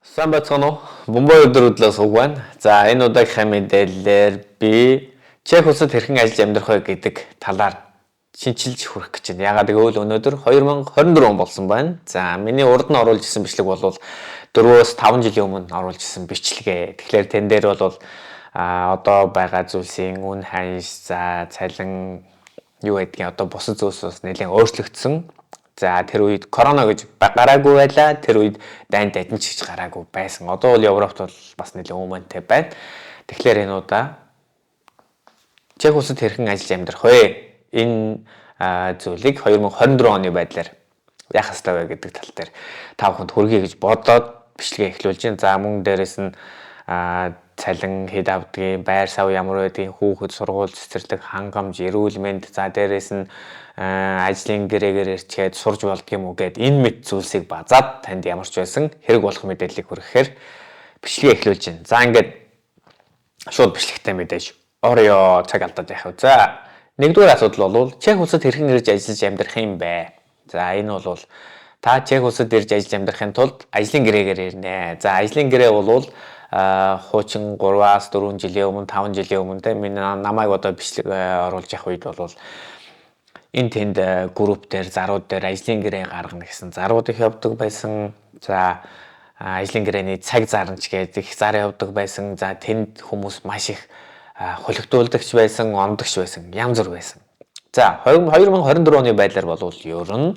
Сайн байцгаана уу? Бомбой өдөр өдлөөс уг байна. За, энэ удаагийнхаа мэдээллээр би Чех улсад хэрхэн ажиллаж амьдрах вэ гэдэг талаар шинчилж хүргэх гэж байна. Яагаад гэвэл өнөөдөр 2024 он болсон байна. За, миний урд нь оруулж исэн бичлэг бол 4-5 жилийн өмнө оруулж исэн бичлэгээ. Тэгэхээр тэн дээр бол одоо байгаа зүйлсийн үн ханш, за, цалин юу гэдгийг одоо бусад зүйлс бас нэлээд өөрчлөгдсөн. За, тэр үед корона гэж гараагүй байлаа. Тэр үед дайн дадин ч гэж гараагүй байсан. Одоо бол Европт бол бас нэлээд өмөнтэй байна. Тэгэхээр энэ удаа Чех улсад хэрхэн ажиллаж амьдрах вэ? Энэ зүйлийг 2024 оны байдлаар яах ёстой вэ гэдэг тал дээр та бүхэнд хүргэе гэж бодоод бичлэгээ эхлүүлж байна. За, мөн дээрэс нь цалин хэд авдгийг, байр сав ямар байдгийг, хүүхэд сургууль, цэцэрлэг, хангамж, эрүүл мэнд, за, дээрэс нь ажлын гэрээгээр ирчгээд сурж болдго юм уу гэд энэ мэт зүйлсийг базаад танд ямар ч байсан хэрэг болох мэдээллийг хүргэхээр бичлэгээ эхлүүлж байна. За, ингээд шууд бичлэгтэй мэдээж орё, цаг алдаад яах вэ? За, нэгдүгээр асуудал бол Чех улсад хэрхэн ирж ажиллаж амьдрах юм бэ? За, энэ бол та Чех улсад ирж ажиллаж амьдрахын тулд ажлын гэрээгээр ирнэ. За, ажлын гэрээ бол хуучин 3-аас 4 жилийн өмнө, 5 жилийн өмнө те миний намайг одоо бичлэг оруулж явах үед бол энэ тэнд групп дээр, зарууд дээр ажлын гэрээ гаргана гэсэн зарууд их явдаг байсан. За, ажлын гэрээний цаг заранч гэдэг их зар явдаг байсан. За, тэнд хүмүүс маш их хулигдуулдагч байсан, ондогч байсан, янз бүр байсан. За, 2024 оны байдлаар бол ер нь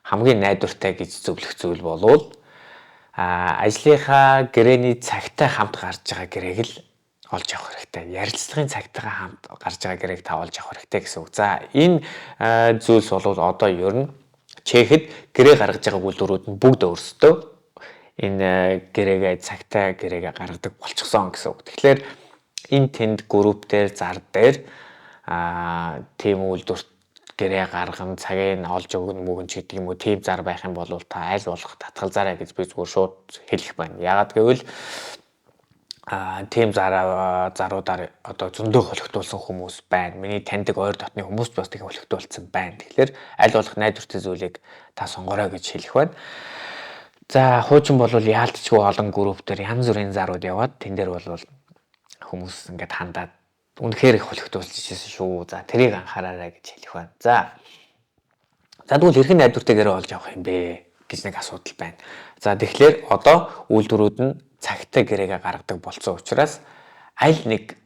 хамгийн найдвартай гэж зөвлөх зүйл бол ажлынхаа гэрээний цагтай хамт гарч байгаа гэрээг л олж авах хэрэгтэй. Ярилцлагын цагтайгаа хамт гарч байгаа гэрээг та олж авах хэрэгтэй гэсэн үг. За, энэ зүйлс бол одоо ер нь Чехэд гэрээ гаргаж байгаа үйлдвэрүүд нь бүгд өөрсдөө энэ гэрээгээ, цагтай гэрээгээ гаргадаг болчихсон гэсэн үг. Тэгэхээр энэ тэнд групп дээр, зар дээр тийм үйлдвэрт гэрээ гарган цагийг олж өгнө мөгөн ч гэдэг юм уу, тийм зар байх юм бол та аль болох татгалзаарай гэж би зүгээр шууд хэлэх байна. Яагаад гэвэл тийм заруудаар одоо зөндөө хулигдуулсан хүмүүс байна. Миний таньдаг ойр дотны хүмүүс ч бас тийм хулигдуулсан байна. Тэгэхээр аль болох найдвартай зүйлийг та сонгоорой гэж хэлэх байна. За, хуучин бол яалтчгүй олон групп дээр янз бүрийн зарууд яваад тэн дээр бол хүмүүс ингээд хандаад үнэхээр их хулигдуулж ирсэн шүү. За, тэрийг анхаараарай гэж хэлэх байна. За, тэгвэл хэрхэн найдвартай гэрээ олж авах юм бэ гэж нэг асуудал байна. За, тэгэхээр одоо үйлдвэрүүд нь цагтай гэрээгээ гаргадаг болсон учраас аль нэг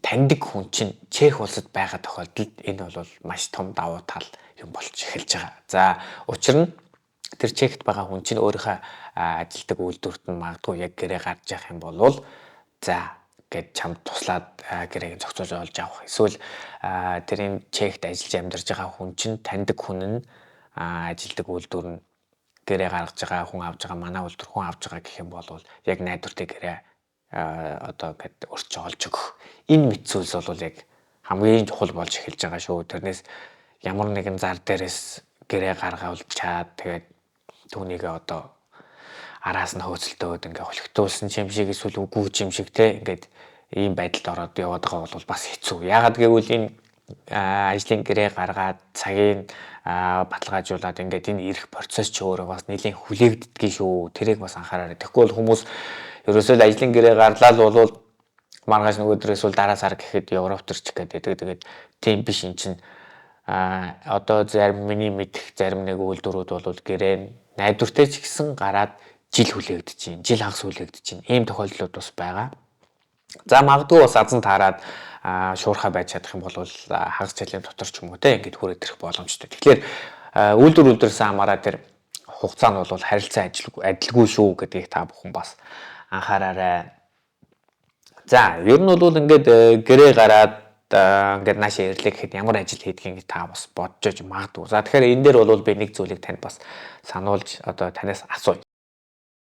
таньдаг хүн чинь Чех улсад байгаа тохиолдолд энэ бол маш том давуу тал юм болж эхэлж байгаа. За, учир нь тэр Чехт байгаа хүн чинь өөрийнхөө ажилдаг үйлдвэрт нь магадгүй яг гэрээ гарч явах юм бол за гэд чамд туслаад гэрээг зохицуулж олж авах. Эсвэл тэрийн Чехт ажиллаж амьдарч байгаа хүн чинь таньдаг хүн нь ажилдаг үйлдвэр нь гэрээ гаргаж байгаа хүн авж байгаа, манай үйлдвэр хүн авж байгаа гэх юм бол яг найдвартай гэрээ одоо гэд өрч олж өгөх. Энэ мэт зүйлс бол яг хамгийн чухал болж эхэлж байгаа шүү. Тэрнээс ямар нэгэн зар дээрээс гэрээ гаргаулчаад тэгээд түүнийгээ одоо араас нь хөөцөлдөөд ингээ хулигтуулсан юм шиг эсвэл үгүй юм шиг те ингээд ийм байдалд ороод яваад байгаа бол бас хэцүү. Яагаад гэвэл энэ ажлын гэрээ гаргаад цагийг баталгаажуулаад ингээд энэ ирэх процесс ч өөрөө бас нэлийн хүлээгддгийг шүү. Тэрийг бас анхаараарай. Тэгэхгүй бол хүмүүс ерөөсөө л ажлын гэрээ гарлаа л бол маргааш нөгөөдөр эсвэл дараа сар гэхэд Европ төрчих гэдэг. Тэгээд тийм биш, эн чинь одоо зарим миний мэдэх зарим нэг үйлдвэрүүд бол гэрээ найдвартай ч гэсэн гараад жил хүлээгдэж чинь, жил хагас хүлээгдэж чинь ийм тохиолдлууд бас байгаа. За, магадгүй бас азан таарад шуурхай байж чадах юм бол хагас жилийн дотор ч юм уу те ингээд хүрээд ирэх боломжтой. Тэгэхээр үйлдвэр үйлдвэрсэн хамаараа тэр хугацаа нь бол харилцан адилгүй шүү гэдгийг та бүхэн бас анхаараарай. За, ер нь бол ингээд гэрээ гараад ингээд наашаа ирлээ гэхэд ямар ажил хийдгийг та бас бодож магадгүй. За, тэгэхээр энэ дээр бол би нэг зүйлийг танд бас сануулж одоо танаас асууя.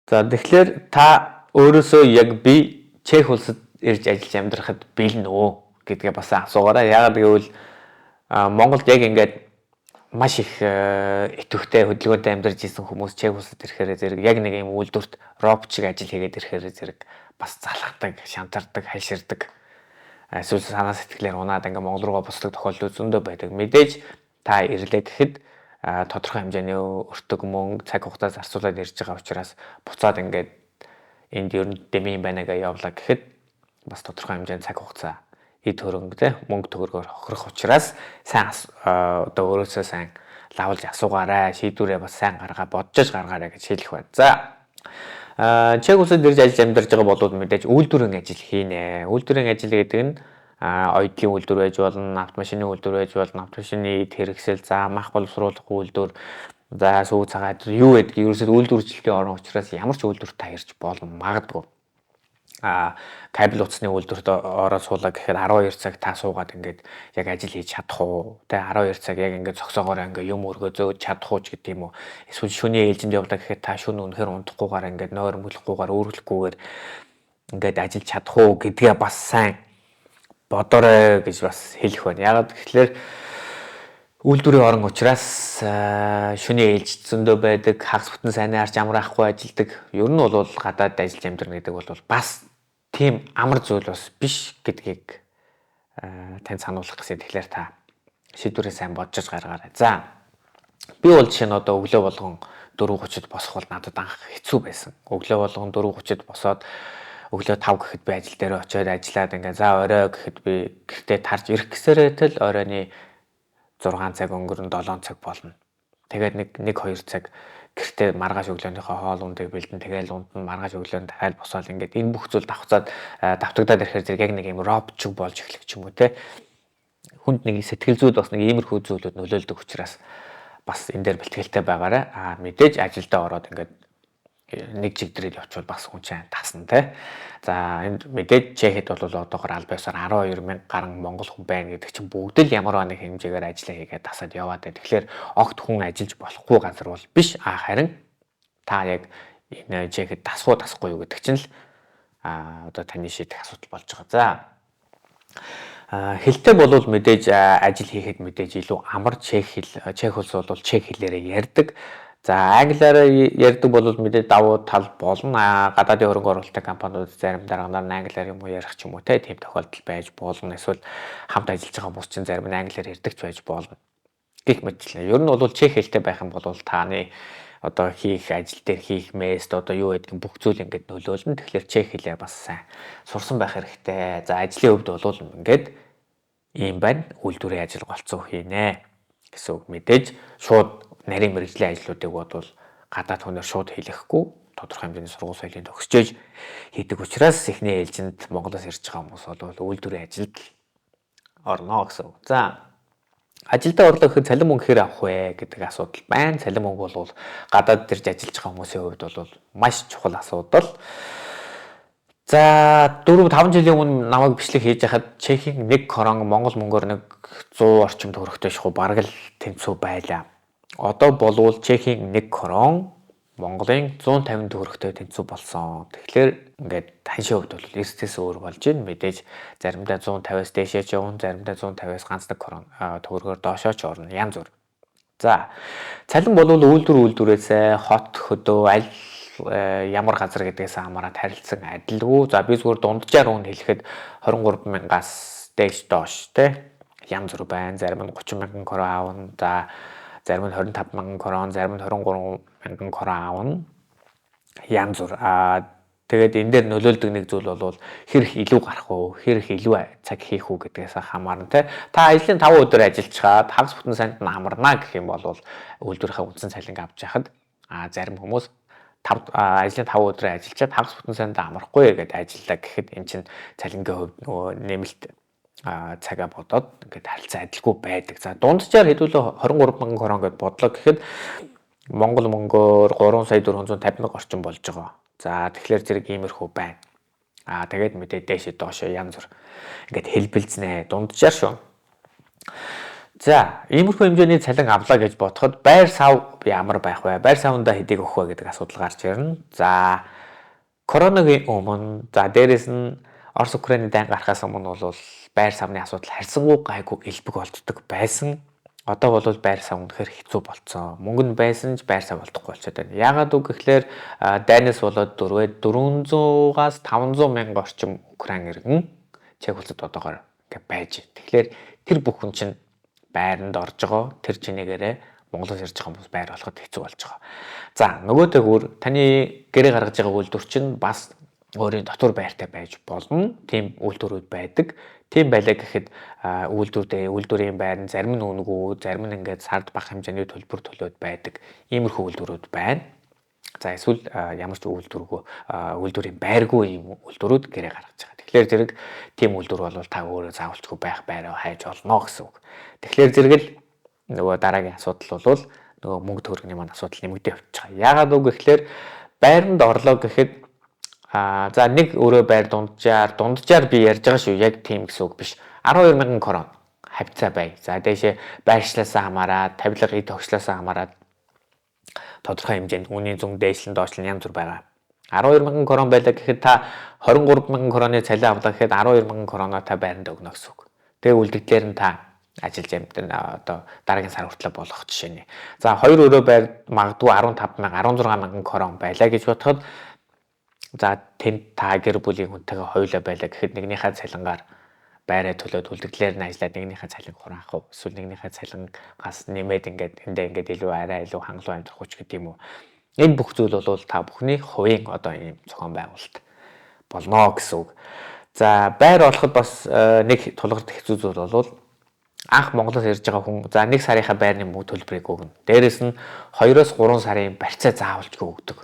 За, тэгэхээр та өөрөөсөө яг би Чех улсад ирж ажиллаж амьдрахад бэлэн үү гэдгээ бас асуугаарай. Яагаад гэвэл Монголд яг ингээд маш их идэвхтэй хөдөлгөөнтэй амьдарч исэн хүмүүс Чех улсад ирэхээр зэрэг яг нэг юм үйлдвэрт робот шиг ажил хийгээд ирэхээр зэрэг бас залхдаг, шантардаг, хайширдаг. Эсвэл санаа сэтгэлээр унаад ингээ Монгол руугаа бусдаг тохиолдол зөндөө байдаг. Мэдээж та ирлээ гэхэд тодорхой хэмжээний өртөг мөнгө цаг хугацаа зарцуулаад ирж байгаа учраас буцаад ингээд энд ер нь дэмий юм байна гэж явлаа гэхэд бас тодорхой хэмжээний цаг хугацаа эд хөрөнгө те мөнгө төгрөгөөр хохирох учраас сайн одоо өөрөөсөө сайн лавлж асуугаарай, шийдвэрээ бас сайн гаргаа, бодож гаргаарай гэж хэлэх байна. За, Чех улсад ирж ажиллаж амьдарч байгаа болвол мэдээж үйлдвэрийн ажил хийнэ. Үйлдвэрийн ажил гэдэг нь оёдлын үйлдвэр байж болно, автомашины үйлдвэр байж болно, автомашины эд хэрэгсэл, за мах боловсруулах үйлдвэр, за сүү цагаад юу гэдэг ерөөсөө үйлдвэрчлэлийн орон учраас ямар ч үйлдвэрт та ирж болно магадгүй. Кабель утасны үйлдвэрт ороод суулаа гэхэд 12 цаг та суугаад ингээд яг ажил хийж чадах уу? Тэ 12 цаг яг ингээд зогсоогоор ингээд юм өргөө зөөж чадах уу ч гэдэг юм уу? Эсвэл шөнийн ээлжинд явлаа гэхэд та шөнө үнэхээр унтахгүйгээр ингээд нойр мөлөхгүйгээр өөрлөхгүйгээр ингээд ажиллаж чадах уу гэдгээ бас сайн бодоорой гэж бас хэлэх байна. Яагаад гэвэл үйлдвэрийн орон учраас шөнийн ээлж зөндөө байдаг, хагас бүтэн сайнаа арч амраахгүй ажилладаг. Ер нь бол гадаад ажиллаж амьдрна гэдэг бол бас тийм амар зүйл бас биш гэдгийг танд сануулах гэсэн. Тэгэхээр та шийдвэрээ сайн бодож гаргаарай. За, би бол жишээ нь одоо өглөө болгон 4:30-д босох бол надад анх хэцүү байсан. Өглөө болгон 4:30-д босоод өглөө 5 гэхэд би ажил дээр очиод ажиллаад ингээ за орой гэхэд би гэртээ тарж ирэх гэсээрээ тэл оройны 6 цаг өнгөрөн 7 цаг болно. Тэгээд 1 2 цаг гэртээ маргааш өглөөнийхөө хоол ундыг бэлдэн, тэгэл унд нь маргааш өглөө дахиад босоол ингээд энэ бүх зүйл давхцаад давтагдаад ирэхээр зэрэг яг нэг юм робчиг болж эхлэх ч юм уу те. Хүнд нэг сэтгэл зүйд бас нэг иймэрхүү зүйлүүд нөлөөлдөг учраас бас энэ дээр бэлтгэлтэй байгаарай. Мэдээж ажилдаа ороод ингээд нэг чигдрэл явуучвал бас хүн чинь тасна те. За, энд мэдээж Чехэд бол одоогор аль биесээр 12 мянга гарan монгол хүн байна гэдэг чинь бүгд л ямар нэг хэмжээгээр ажиллаа хийгээд тасаад яваад байна. Тэгэхээр огт хүн ажиллаж болохгүй газар бол биш. Харин та яг энэ Чехэд тасах уу тасахгүй юу гэдэг чинь л одоо таны шийдэх асуудал болж байгаа. За, хэлтэй болвол мэдээж ажил хийхэд мэдээж илүү амар. Чех хэл, Чех улс бол чех хэлээрээ ярьдаг. За, англиар ярьдаг бол мэдээ давуу тал болно. Гадаадын хөрөнгө оруулалтын компаниуд зарим дарганаар нь англиар юм уу ярих ч юм уу те тийм тохиолдол байж болно. Эсвэл хамт ажиллаж байгаа хүмүүс чинь зарим нь англиар ярьдаг ч байж болно. Гэх мэтчлэн. Ер нь бол чех хэлтэй байх юм бол таны одоо хийх ажил дээр хийх мест одоо юу гэдгийг бүх зүйл ингээд нөлөөлнө. Тэгэхээр чех хэлээ бас сайн сурсан байх хэрэгтэй. За, ажлын хувьд бол ингээд ийм байна. Үйлдвэрийн ажил голцоо хийнэ гэсэн үг. Мэдээж шууд нарийн мэргэжлийн ажлуудыг бодвол гадаад хүнээр шууд хийлэхгүй тодорхой хэмжээний сургууль соёлын төгсчөөж хийдэг учраас эхний ээлжинд Монголоос ирж байгаа хүмүүс бол үйлдвэрийн ажилд орно гэсэн үг. За, ажилдаа орлоо гэхэд цалин мөнгө хэр авах вэ гэдэг асуудал байна. Цалин мөнгө бол гадаад ирж ажиллаж байгаа хүмүүсийн хувьд бол маш чухал асуудал. За, 4 5 жилийн өмнө намайг бичлэг хийж байхад Чехийн 1 крон Монгол мөнгөөр нэг 100 орчим төгрөгтэй шахуу бараг л тэнцүү байлаа. Одоо болвол Чехийн 1 крон Монголын 150 төгрөгтэй тэнцүү болсон. Тэгэхээр ингээд ханшийн хувьд бол эрсдээс өөр болж байна. Мэдээж заримдаа 150-аас дээшээ ч явна, заримдаа 150-аас ганц нэг крон төгрөгөөр доошоо ч орно. Янз бүр. За, цалин болвол үйлдвэр үйлдвэрээсээ хот хөдөө аль ямар газар гэдгээс хамаарат харилцан адилгүй. За, би зүгээр дунджаар үн хэлэхэд 23 мянгаас дээш доош те янз бүр байна. Зарим нь 30 мянган крон авна. За, зарим нь 25 мянган крон, зарим нь 23 мянган крон авна. Янз бүр. Тэгээд энэ дээр нөлөөлдөг нэг зүйл бол хэр их илүү гарах уу, хэр их илүү цаг хийх үү гэдгээс хамаарна те. Та ажлын 5 өдөр ажиллачаад хагас бүтэн санд нь амарна гэх юм бол үйлдвэрийнхээ үндсэн цалинг авч яхад зарим хүмүүс 5 ажлын 5 өдөр ажиллачаад хагас бүтэн санд амрахгүй гэдээ ажиллаа гэхэд эн чинь цалингийн хувьд нөгөө нэмэлт цагаа бодоод ингээд харилцаа адилгүй байдаг. За, дунджаар хэдүүлээ 23 мянган крон гэдээ бодлоо гэхэд Монгол мөнгөөр 3 сая 450 мянга орчим болж байгаа. За, тэгэхээр зэрэг иймэрхүү байна. Тэгээд мэдээ дээшээ доошоо янз бүр ингээд хэлбэлзнэ. Дунджаар шүү. За, иймэрхүү хэмжээний цалин авлаа гэж бодоход байр сав ямар байх вэ? Байр савндаа хэдийг өгөх вэ гэдэг асуудал гарч ирнэ. За, коронагийн өмнө, за дээрэс нь Орос Украины дайн гарахаас өмнө бол байр савны асуудал харьцангуй гайгүй элбэг олддог байсан. Одоо бол байр сав үнэхээр хэцүү болцсон. Мөнгө нь байсан ч байр сав олдохгүй болчиход байна. Яагаад үг гэхлээр дайнаас болоод 400-аас 500 мянга орчим Украин иргэн Чех улсад одоогоор ингээ байж. Тэгэхээр тэр бүх хүн чинь байранд орж байгаа. Тэр чинээгээрээ Монголоос ирж байгаа хүмүүс байр олоход хэцүү болж байгаа. За, нөгөөтэйгүр таны гэрээ гаргаж байгаа үйлдвэр чинь бас өөрийн дотор байртай байж болно. Тийм үйлдвэрүүд байдаг. Тийм байлаа гэхэд үйлдвэрдээ үйлдвэрийн байр нь зарим нь үнэгүй, зарим нь ингээд сард бага хэмжээний төлбөр төлөөд байдаг. Иймэрхүү үйлдвэрүүд байна. За, эсвэл ямар ч үйлдвэргүй, үйлдвэрийн байргүй ийм үйлдвэрүүд гэрээ гаргаж байгаа. Тэгэхээр зэрэг тийм үйлдвэр бол та өөрөө заавалчгүй байх байраа хайж олно гэсэн үг. Тэгэхээр зэрэг л нөгөө дараагийн асуудал бол нөгөө мөнгө төгрөгийн маань асуудал нэмэгдээ явчих. Яагаад үг гэхлээр байранд орлоо гэхэд за нэг өрөө байр дунджаар би ярьж байгаа шүү. Яг тийм гэсэн үг биш. 12 мянган крон хавцаа бай. За, дээшээ байршлаасаа хамаарат, тавилга эд хогшлоосоо хамаарат тодорхой хэмжээнд үнийн зүүн дээшлэн доошлон янз бүр байгаа. 12 мянган крон байлаа гэхэд та 23 мянган кроны цалин авлаа гэхэд 12 мянган кроноо та байранд өгнө гэсэн үг. Тэгээ үлдэгдлээр нь та ажиллаж амьд одоо дараагийн сар хүртэл болгох жишээ нэ. За, хоёр өрөө байр магадгүй 15 мянга, 16 мянган крон байлаа гэж бодоход, за, тэнд та гэр бүлийн хүнтэйгээ хоёулаа байлаа гэхэд нэгнийхээ цалингаар байраа төлөөд үлдэгдлээр нь ажиллаад нэгнийхээ цалин хураах уу, эсвэл нэгнийхээ цалингаас нэмээд ингээд эндээ ингээд илүү арай илүү хангалуун амьдрах уу ч гэдэг юм уу. Энэ бүх зүйл бол та бүхний хувийн одоо ийм зохион байгуулалт болно гэсэн үг. За, байр олоход бас нэг тулгардаг хэцүү зүйл бол анх Монголоос ирж байгаа хүн за нэг сарынхаа байрны мөнгө төлбөрийг өгнө. Дээрэс нь 2-оос 3 сарын барьцаа заавалжгүй өгдөг.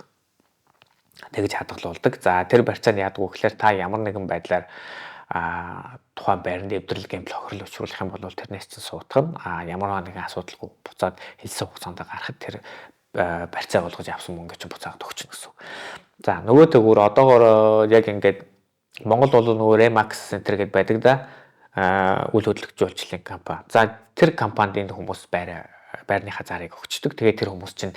Тэгж хадгалуулдаг. За, тэр барьцаа нь яадаг вэ гэхээр та ямар нэгэн байдлаар тухайн байранд эвдрэл, гэмтэл, хохирол учруулах юм бол тэрнээс чинь суутгана. Ямар нэгэн асуудалгүй буцаад хэлсэн хугацаанд гарахад тэр барьцаа болгож авсан мөнгө чинь буцаагаад өгчнө гэсэн. За, нөгөө төгөр одоогоор яг ингээд Монгол бол нөгөө Remax Center гэдээ байдаг да, үйл хөдлөх жуулчлалын компани. За, тэр компанид энэ хүмүүс байрныхаа зарыг өгчдөг. Тэгээд тэр хүмүүс чинь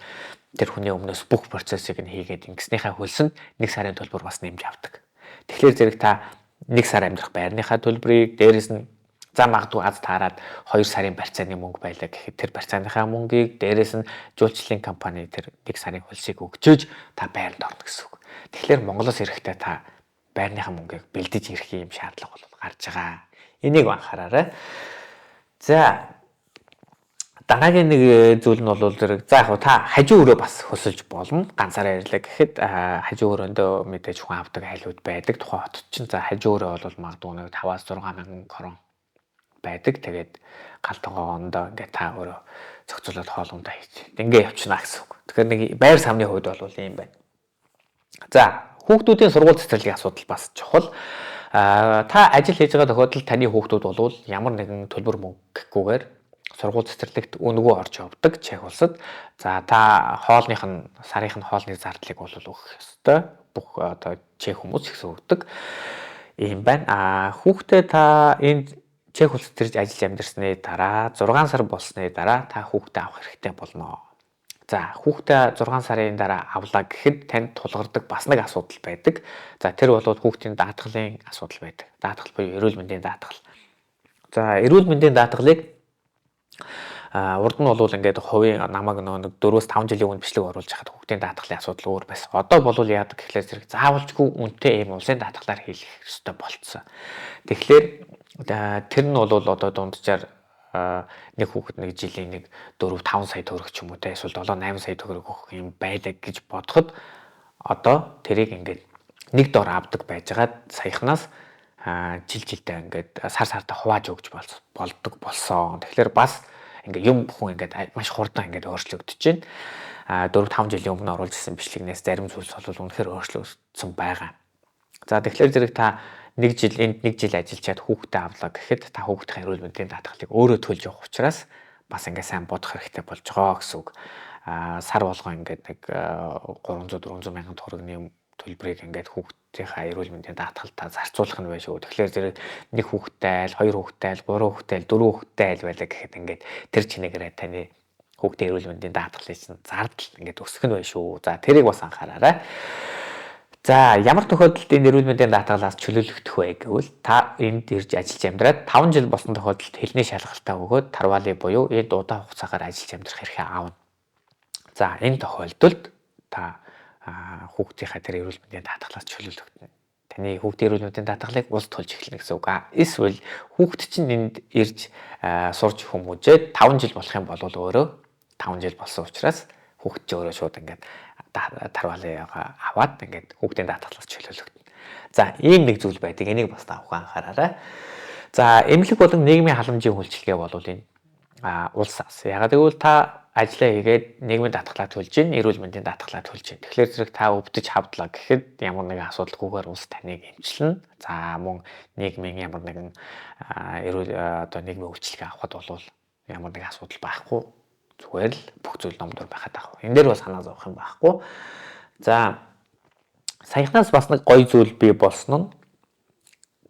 тэр хүний өмнөөс бүх процессыг нь хийгээд ингэснийхээ хөлсөнд нэг сарын төлбөр бас нэмж авдаг. Тэгэхээр зэрэг та нэг сар амьдрах байрныхаа төлбөрийг, дээрэс нь за магадгүй аз таарад 2 сарын барьцааны мөнгө байлаа гэхэд тэр барьцааныхаа мөнгийг, дээрэс нь жуулчлалын компани тэр нэг сарын хөлсийг өгчөөж та байранд орно гэсэн үг. Тэгэхээр Монголоос ирэхдээ та байрныхаа мөнгийг бэлдэж ирэх юм шаардлага бол гарч байгаа. Энийг анхаараарай. За, дараагийн нэг зүйл нь бол зэрэг за яг та хажуу өрөө бас хөсөлж болно. Ганцаараа ирлээ гэхэд хажуу өрөөндөө мэдээж хүн авдаг айлууд байдаг. Тухайн хотод чинь за хажуу өрөө бол магадгүй нэг 5-аас 6 мянган крон байдаг. Тэгээд гал тогоондоо ингээд та өөрөө зохицуулаад хоолундаа хийж. Ингээ явчихна гэсэн үг. Тэгэхээр нэг байр савны хувьд бол ийм байна. За, хүүхдүүдийн сургууль цэцэрлэгийн асуудал бас чухал. Та ажил хийж байгаа тохиолдолд таны хүүхдүүд бол ямар нэгэн төлбөр мөнгө гэхгүйгээр сургууль цэцэрлэгт үнэгүй орж явдаг Чех улсад. За, та хоолных нь сарынх нь хоолны зардлыг бол өгөх ёстой. Бүх одоо чех хүмүүс их өгдөг. Ийм байна. Хүүхдээ та энд Чех улсад ирж ажиллаж амьдарсны дараа 6 сар болсны дараа та хүүхдээ авах хэрэгтэй болно. За, хүүхдээ 6 сарын дараа авлаа гэхэд танд тулгардаг бас нэг асуудал байдаг. За, тэр бол хүүхдийн даатгалын асуудал байдаг. Даатгал буюу эрүүл мэндийн даатгал. За, эрүүл мэндийн даатгалыг урд нь бол ингээд хувийн намайг нөгөө 4-5 жилийн өмнө бичлэг оруулж хахад хүүхдийн даатгалын асуудал өөр байсан. Одоо бол яадаг гэхлээр зэрэг заавалжгүй үнэтэй ийм улсын даатгалаар хийх ёстой болцсон. Тэгэхээр тэр нь бол одоо дунджаар нэг хүүхэд нэг жилийн нэг 4 5 сая төгрөг ч юм уу те, эсвэл 7 8 сая төгрөг өгөх юм байлаа гэж бодоход одоо тэрийг ингээд нэг дор авдаг байжгаад саяхнаас жил жилдээ ингээд сар сартаа хувааж өгч болдог болсон. Тэгэхээр бас ингээд юм бүхэн ингээд маш хурдан ингээд өөрчлөгдөж байна. 4 5 жилийн өмнө оруулж ирсэн бичлэгнээс зарим зүйлс бол үнэхээр өөрчлөгдсөн байгаа. За, тэгэхээр зэрэг та нэг жил энд нэг жил ажиллачаад хүүхдээ авлаа гэхэд та хүүхдийн эрүүл мэндийн даатгалыг өөрөө төлж явах учраас бас ингээд сайн бодох хэрэгтэй болж байгаа гэсэн үг. Сар болгон ингээд нэг 300 400 мянган төгрөгийн төлбөрийг ингээд хүүхдийнхаа эрүүл мэндийн даатгалд зарцуулах нь байж шүү. Тэгэхээр зэрэг нэг хүүхдтэй айл, хоёр хүүхдтэй айл, гурван хүүхдтэй айл, дөрвөн хүүхдтэй айл байлаа гэхэд ингээд тэр чинээгээр таны хүүхдийн эрүүл мэндийн даатгалын чинь зардал ингээд өсөх нь байж шүү. За, тэрийг бас анхаараарай. За, ямар тохиолдолд энэ эрүүл мэндийн даатгалаас чөлөөлөгдөх вэ гэвэл та энд ирж ажиллаж амьдраад 5 жил болсон тохиолдолд хэлний шалгалтаа өгөөд trvalý буюу энд удаан хугацаагаар ажиллаж амьдрах эрхээ авна. За, энэ тохиолдолд та хүүхдийнхаа тэр эрүүл мэндийн даатгалаас чөлөөлөгдөнө. Таны хүүхдийн эрүүл мэндийн даатгалыг улс төлж эхэлнэ гэсэн үг. Эсвэл хүүхд чинь энд ирж сурж хүмүүжээд 5 жил болох юм бол өөрөө 5 жил болсон учраас хүүхэд чи өөрөө шууд ингээд тарвалыгаа аваад ингээд хүүхдийн даатгалаас чөлөөлөгдөнө. За, ийм нэг зүйл байдаг. Энийг бас та бүхэн анхаараарай. За, эмнэлэг болон нийгмийн халамжийн үйлчилгээ бол энэ улсаас. Ягаад гэвэл та ажлаа хийгээд нийгмийн даатгалаа төлж гин, эрүүл мэндийн даатгалаа төлж гин. Тэгэхээр зэрэг та өвдөж хавдлаа гэхэд ямар нэгэн асуудалгүйгээр улс таныг эмчилнэ. За, мөн нийгмийн ямар нэгэн эрүүл одоо нийгмийн үйлчилгээ авахд бол ямар нэгэн асуудал байхгүй. Зүгээр л бүх зүйл ном дур байхад ах. Энэ дээр бас санаа зовох юм байхгүй. За, саяхнаас бас нэг гоё зүйл бий болсон нь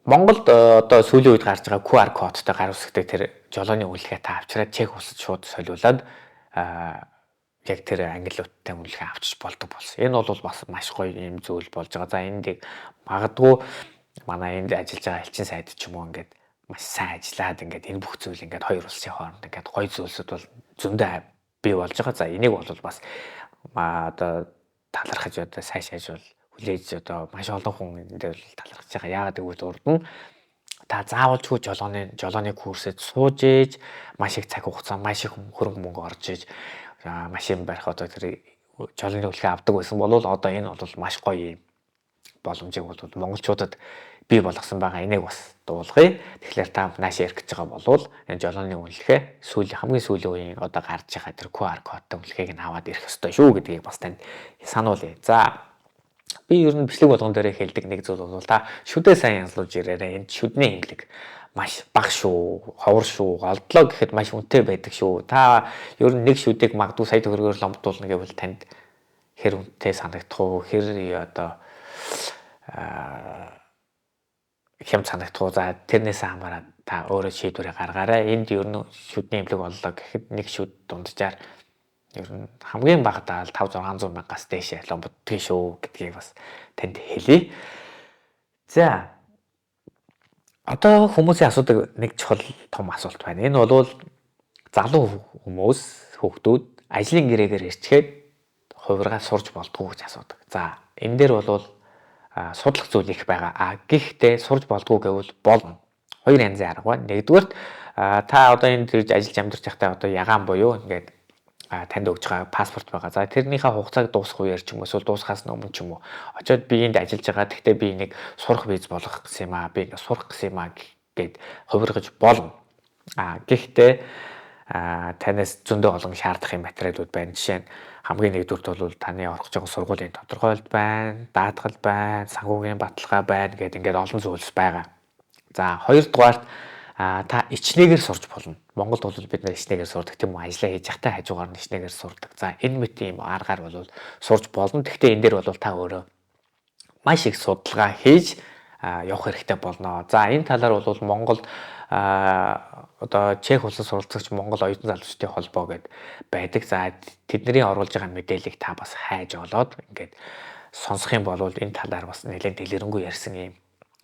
Монголд одоо сүүлийн үед гарч байгаа QR кодтой гар үсгтэй тэр жолооны үнэлгээ та авчираад чек усад шууд солиулаад яг тэр ангиллуудтай үнэлгээ авчиж болдог болсон. Энэ бол бас маш гоё юм зүйл болж байгаа. За, энд магадгүй манай энд ажиллаж байгаа элчин сайд ч юм уу ингээд маш сайн ажиллаад ингээд энэ бүх зүйл ингээд хоёр улсын хооронд ингээд гоё зүйлсүүд бол зөндөө бий болж байгаа. За, энийг бол бас одоо талархаж одоо сайшааж бол хүлээж одоо маш олон хүн энэ дээр бол талархаж байгаа. Яагаад гэвэл урд нь та заавалжгүй жолооны курсэд сууж ээж маш их цаг хугацаа, маш их хөрөнгө мөнгө орж ээж машин барих одоо тэр жолооны үнэлгээ авдаг байсан бол одоо энэ бол маш гоё юм боломжийг бол монголчуудад бий болгосон байгаа. Энийг бас дуулгая. Тэгэхээр та наашаа ирэх гэж байгаа бол энэ жолооны үнэлгээ сүүл хамгийн сүүлийн үеийн одоо гарч байгаа тэр QR кодтой үнэлгээг нь аваад ирэх ёстой шүү гэдгийг бас танд сануулъя. За, би ер нь бичлэг болгон дээр хэлдэг нэг зүйл бол та шүдээ сайн янзлуулж ирээрэй. Энд шүдний имлэг маш бага шүү, ховор шүү, олдлоо гэхэд маш үнэтэй байдаг шүү. Та ер нь нэг шүдийг магадгүй сая төгрөгөөр ломдуулна гэвэл танд хэр үнэтэй санагдах уу? Хэр одоо хямд санагдах уу? За, тэрнээс хамаарат та өөрөө шийдвэрээ гаргаарай. Энд ер нь шүдний имлэг оллоо гэхэд нэг шүд дунджаар ер нь хамгийн багадаа 5 600 мянгаас дээшээ ломбоддгийг шүү гэдгийг бас танд хэлье. За, одоо хүмүүсийн асуудаг нэг чухал том асуулт байна. Энэ бол залуу хүмүүс, хүүхдүүд ажлын гэрээгээр ирчгээд хувиргаа сурж болдгоо гэж асуудаг. За, энэ дээр бол судлах зүйл их байгаа. А гэхдээ сурж болдгоо гэвэл болно. Хоёр янзын арга байна. Нэгдүгээрт, та одоо энд ирж ажиллаж амьдарч байхдаа одоо ягаан буюу ингээд танд өгж байгаа паспорт байгаа. За, тэрнийхээ хугацааг дуусгах үеэр ч юм уу эсвэл дуусахаас өмнө ч юм уу очиод би энд ажиллаж байгаа. Гэхдээ би энийг сурах виз болгох гэсэн юм аа. Би ингээд сурах гэсэн юм аа гэд хувиргаж болно. А гэхдээ танаас зөндөө олон шаардах юм материалууд байна. Жишээ нь хамгийн нэгдүгüрт бол таны орох гэж байгаа сургуулийн тодорхойлолт байна, даатгал байна, санхүүгийн баталгаа байна гэдэг ингээд олон зүйлс байгаа. За, хоёрдугаарт та ичнээгээр сурж болно. Монголд бол бид нар ичнээгээр сурдаг, тийм үү? Ажлаа хийж явахдаа хажуугаар нь ичнээгээр сурдаг. За, энэ мэт ийм аргаар бол сурж болно. Гэхдээ энэ дээр бол та өөрөө маш их судалгаа хийж явах хэрэгтэй болно. За, энэ талаар бол Монголд одоо Чех улсад суралцагч Монгол оюутан залуучдын холбоо гэд байдаг. За, тэдний оруулж байгаа мэдээллийг та бас хайж олоод ингээд сонсох юм бол энэ талаар бас нэлээд дэлгэрэнгүй ярьсан ийм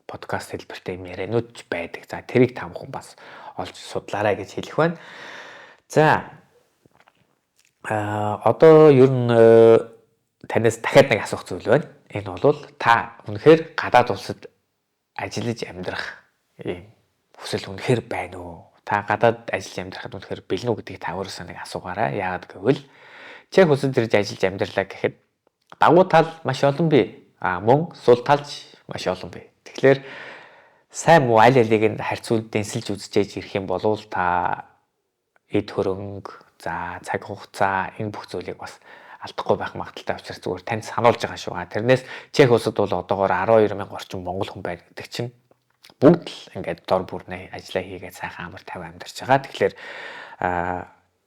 подкаст хэлбэртэй юм яриануд ч байдаг. За, тэрийг та бүхэн бас олж судлаарай гэж хэлэх байна. За, одоо ер нь танаас дахиад нэг асуух зүйл байна. Энэ бол та үнэхээр гадаад улсад ажиллаж амьдрах ийм хүсэл үнэхээр байна уу? Та гадаад ажиллаж амьдрахад үнэхээр бэлэн үү гэдгийг та өөрөөсөө нэг асуугаарай. Яагаад гэвэл Чех улсад ирж ажиллаж амьдралаа гэхэд давуу тал маш олон бий. А мөн сул талч маш олон бий. Тэгэхээр сайн муу аль алийг нь харьцуул дэнсэлж үзчихэж ирэх юм бол та эд хөрөнгө, за цаг хугацаа энэ бүх зүйлийг бас алдахгүй байх магадлалтай учраас зүгээр танд сануулж байгаа шүү. Тэрнээс Чех улсад бол одоогоор 12 мянга орчим монгол хүн байна гэдэг чинь бүгд л ингээд дор бүрнээ ажиллаа хийгээд сайхан амар тайван амьдарч байгаа. Тэгэхээр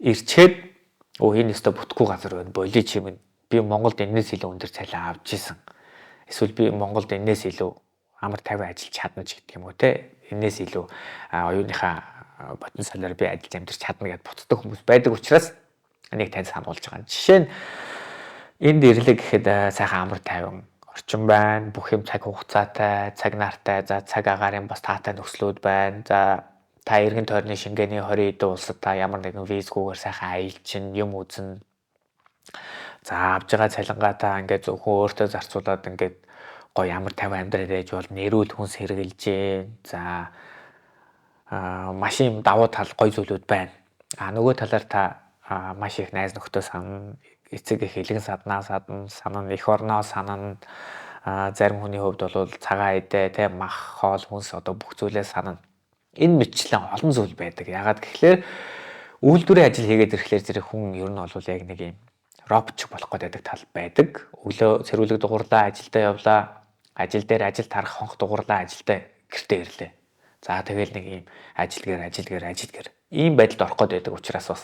ирчээд өө энэ өстө бүтггүй газар байна. Боли чим би Монголд энэс илүү өндөр цалин авч исэн. Эсвэл би Монголд энэс илүү амар тайван ажиллаж чадна ч гэдэг юм уу те. Энэс илүү оюуныхаа потенциалаар би ажиллаж амьдарч чадна гэдээ буцдаг хүмүүс байдаг учраас энийг танд сануулж байгаа. Жишээ нь энд ирлээ гэхэд сайхан амар тайван орчин байна. Бүх юм цаг хугацаатай, цаг нартай, за цаг агаарын бас таатай нөхцлүүд байна. За, та эргэн тойрны Шенгений 20 хэдэн улсад та ямар нэгэн визгүйгээр сайхан аялчин, юм үзэн. За, авж байгаа цалингаа та ингээд зөвхөн өөртөө зарцуулаад ингээд гоё амар тайван амьдрал байж бол нэрүүл хүнс хэрглэж. За, маш юм давуу тал гоё зүйлүүд байна. А нөгөө талаар та Маш их найз нөхдөд санана, эцэг их элгэн саднаа садна, санана, эх орноо санана. Зарим хүний хувьд бол цагаан эдээ, тэ, мах, хоол хүнс одоо бүх зүйлээ санана. Энэ мэтчлэн олон зүйл байдаг. Яагаад гэхлээр үйлдвэрийн ажил хийгээд ирэхлээр зэрэг хүн ер нь бол яг нэг юм роботч болох гэдэг тал байдаг. Өглөө сэрүүлэг дугуурлаа, ажилдаа явлаа. Ажил дээр ажил тарах хонх дугуурлаа, ажилдаа гэртээ ирлээ. За, тэгэл нэг юм ажилгээр ажилгээр ажилгээр ийм байдалд орох гээд байдаг учраас бас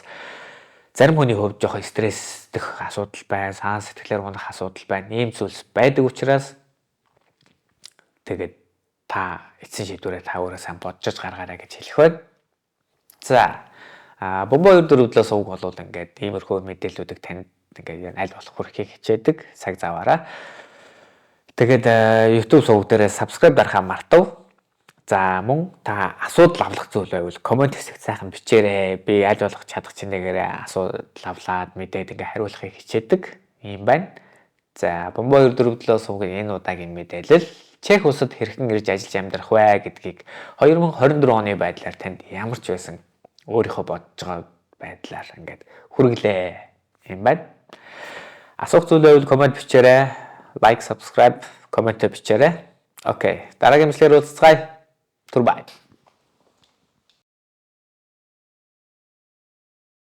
зарим хүний хувьд жоохон стресстэх асуудал байна, саан сэтгэлээр унах асуудал байна. Ийм зүйлс байдаг учраас тэгээд та эцсийн шийдвэрээ та өөрөө сайн бодож гаргаарай гэж хэлэх байна. За, Бомбо 94 сувг болвол ингээд иймэрхүү мэдээллүүдийг танд ингээд аль болох хүрэхийг хичээдэг, цаг заваараа. Тэгээд YouTube сувг дээрээ subscribe дарахаа мартав. За, мөн та асуудал авлах зүйл байвал comment хэсэгт сайхан бичээрэй. Би аль болох чадах чинээгээр асуудал авлаад мэдээд ингээ хариулахыг хичээдэг юм байна. За, Бомбо 94 сувгийн энэ удаагийн мэдээлэл Чех улсад хэрхэн ирж ажиллаж амьдрах вэ гэдгийг 2024 оны байдлаар танд ямар ч байсан өөрийнхөө бодож байгаа байдлаар ингээд хүргэлээ юм байна. Асуух зүйл байвал comment бичээрэй. Like, subscribe, comment бичээрэй. Okay. Дараагийн бичлэгээр уулзацгаая. Түр bye.